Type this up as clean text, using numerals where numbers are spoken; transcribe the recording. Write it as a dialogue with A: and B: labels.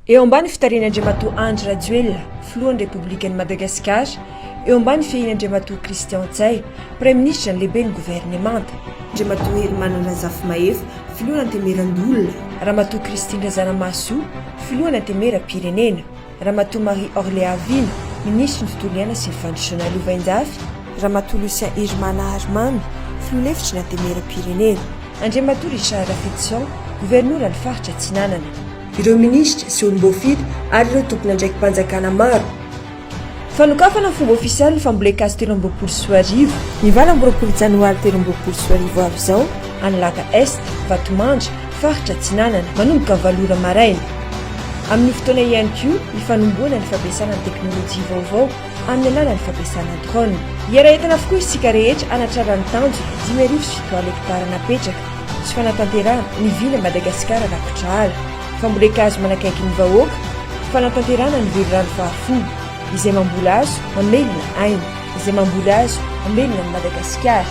A: Eo ambany fitarihan'Andriamatoa Andry Rajoelina, Filohan'ny Repoblikan'i Madagasikara, eo ambany fiahian'Andriamatoa Christian Ntsay, Praiminisitra ny Lehiben'ny Governemanta, Andriamatoa Herimanana Razafimahefa, Filohan'ny Antenimierandoholona, Ramatoa Christine Razanamahasoa, Filohan'ny Antenimierampirenena, Ramatoa Marie Orléa Vina, Minisitry ny Tontolo iainana sy ny Fandrosoana Lovainjafy, Ramatoa Lucien Herimana Harimamy, Filoha lefitry ny Antenimierampirenena, Andriamatoa Richard Rafidison, Governoran'ny Faritra Atsinanana. Ireo minisitra sy olom-boafidy ary ireo tompon'andraiki-panjakana maro. Fanokafana amin'ny fomba ofisialy ny fambolen-kazo 2023, ny 28 janoary 2023 ho avy izao, any Laga Est, Vatomandry, Faritra Atsinanana, manomboka amin'ny valo ora maraina. Amin'io fotoana io ihany koa ny fanombohana ny fampiasana ny teknolojia vaovao amin'ny alalan'ny fampiasana drone. Hiara-hientana avokoa isika rehetra hanatrarana ny tanjona 7005 hektara napetraka sy fanatanterahana ny vina Madagasikara rakotra ala, fambolen-kazo manakaiky ny vahoaka, fanatanterahana ny velirano fahafolo, izay mamboly hazo mamelona aina, izay mamboly hazo mamelona an'i Madagasikara.